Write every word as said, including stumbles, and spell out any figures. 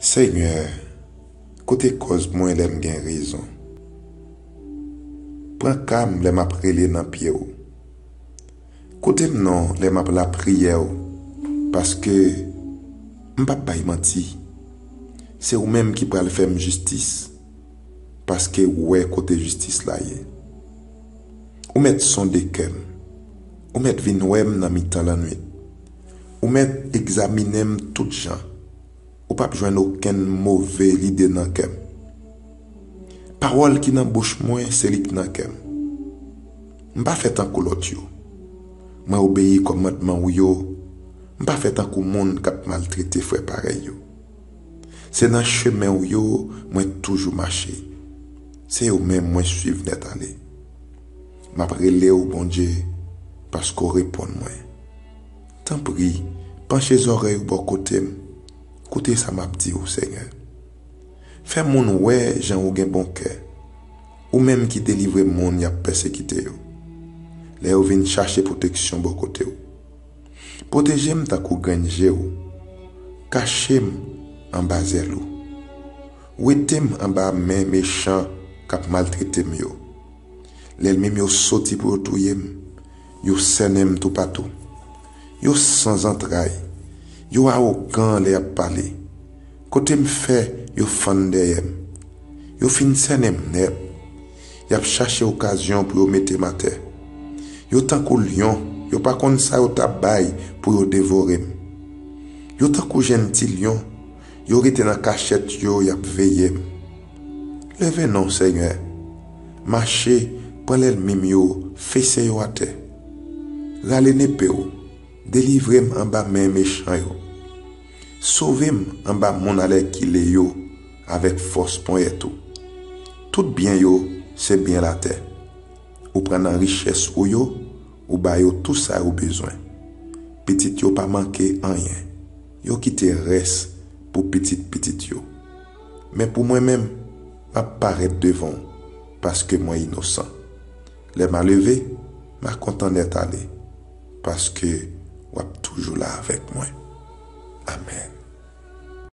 Senyè, koute kòz mwen lè m gen rezon. Pran ka m lè m ap rele nan pye w. Koute m non lè m ap lapriyè w, paske m p ap bay manti. Se ou menm ki pral fè m jistis, paske w wè kote jistis la ye. Ou mèt sonde kè m. Ou mèt vin wè m nan mitan lannwit. Ou mèt egzaminen m tout jan. Ou p ap jwenn okenn move lide nan kè m. Pawòl ki nan bouch mwen, se li k nan kè m. M pa fè tankou lòt yo. Mwen obeyi kòmandman w yo. M pa fè tankou moun k ap maltrete frè parèy yo. Se nan chemen w yo mwen toujou mache. Se yo menm mwen swiv nèt ale. M ap rele w, Bondye, paske w reponn mwen. Tanpri, panche zòrèy ou bò kote m. Koute sa m ap di w, Senyè. Fè moun wè jan ou gen bon kè. Ou menm ki delivre moun y ap pèsekite yo, lè yo vin chache pwoteksyon bò kote w. Pwoteje m tankou grenn je w. Kache m anba zèl ou. Wete m anba men mechan k ap maltrete m yo. Lènmi m yo soti pou yo touye m. Yo sènen m toupatou. Yo san zantray. Yo awogan lè y ap pale. Kote m fè, yo fann dèyè m. Yo fin sènen m nèt. Y ap chache okazyon pou yo mete m atè. Yo tankou lyon, yo pa konn sa yo t ap bay pou yo devore m. Yo tankou jenn ti lyon, yo rete nan kachèt yo, y ap veye m. Leve non, Senyè. Mache, pran lènmi m yo, fese yo atè. Rale nepe w, delivre m anba men mechan yo. Sove m anba moun alèkile yo avèk fòs ponyèt ou. Tout byen yo se byen latè. Ou pran nan richès ou yo, ou ba yo tou sa yo bezwen. Pitit yo pa manke anyen. Yo kite rès pou pitit pitit yo. Men pou mwen menm, m ap parèt devan w, paske mwen inosan. Lè m a leve, m a kontan nèt ale, paske w ap toujou la avèk mwen. Amèn.